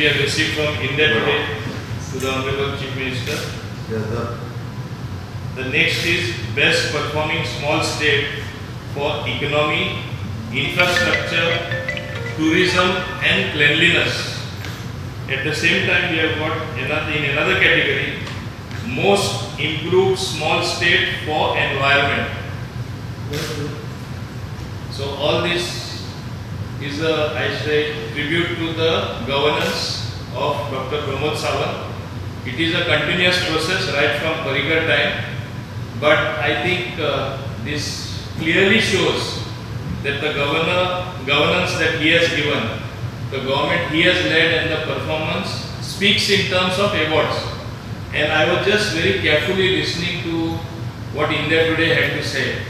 we have received from India Today to the Honorable Chief Minister. Yes, sir. The next is best performing small state for economy, infrastructure, tourism and cleanliness. At the same time, we have got another in another category, most improved small state for environment. So all this is a, I say, tribute to the governance of Dr. Pramod Sawant. It is a continuous process right from Parrikar time, but I think this clearly shows that the governance that he has given, the government he has led and the performance speaks in terms of awards. And I was just very carefully listening to what India Today had to say.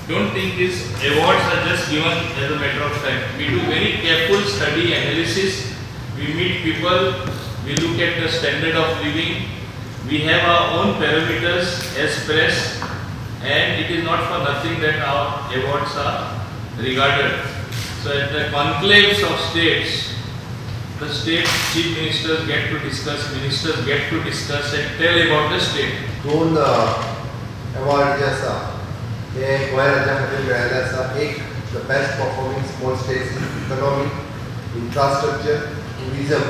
Don't think these awards are just given as a matter of fact. We do very careful study, analysis. We meet people, we look at the standard of living. We have our own parameters as press, and it is not for nothing that our awards are regarded. So at the conclaves of states, the state chief ministers get to discuss, ministers get to discuss and tell about the state. दोन award जे आसा ते गोंय राज्या खातीर मेळिल्ले आसा. एक, the best performing small states in economy, infrastructure, tourism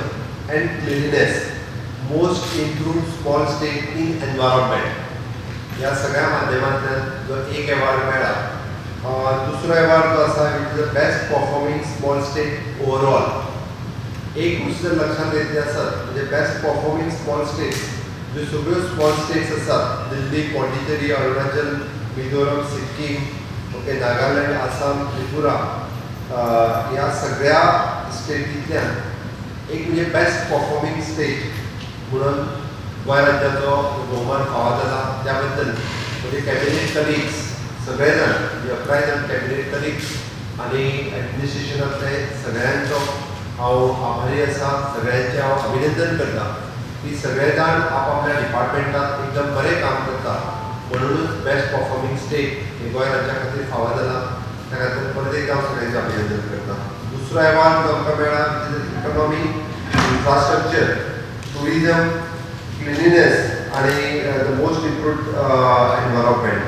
and cleanliness, most improved small state in environment. ह्या सगळ्या माध्यमांतल्यान जो एक अवॉर्ड मेळ्ळा. दुसरो अवॉर्ड जो आसा, it is the best performing small state overall. एक गोश्ट जर लक्षात येतली आसत म्हणजे बेस्ट परफॉर्मिंग स्मॉल स्टेट्स, ज्यो सगळ्यो स्मॉल स्टेट्स आसात, दिल्ली, पॉंडिचेरी, अरुणाचल, मिझोरम, सिक्कीम, ओके, नागालँड, आसाम, त्रिपुरा, ह्या सगळ्या स्टेटींतल्यान एक म्हणजे बेस्ट परफॉर्मिंग स्टेट म्हणून गोंय राज्याचो भोवमान फावो जाला. त्या बद्दल म्हणजे कॅबिनेट कलिग्स सगळे जाण, म्हणजे 11 जाण कॅबिनेट कलिग्स आनी एडमिनिस्ट्रेशनांतले सगळ्यांचो हांव आभारी आसा. सगळ्यांचें हांव अभिनंदन करता की सगळे जाण आपआपल्या डिपार्टमेंटात एकदम बरें काम करता, म्हणूनच बेस्ट परफॉर्मिंग स्टेट हे गोंय राज्या खातीर फावो जाला. त्या खातीर परत एकदा हांव सगळ्यांचें अभिनंदन करता. दुसरो अवॉर्ड जो आमकां मेळ्ळा, इकॉनॉमी, इन्फ्रास्ट्रक्चर, टुरिजम, क्लिनिनेस आनी the most improved environment.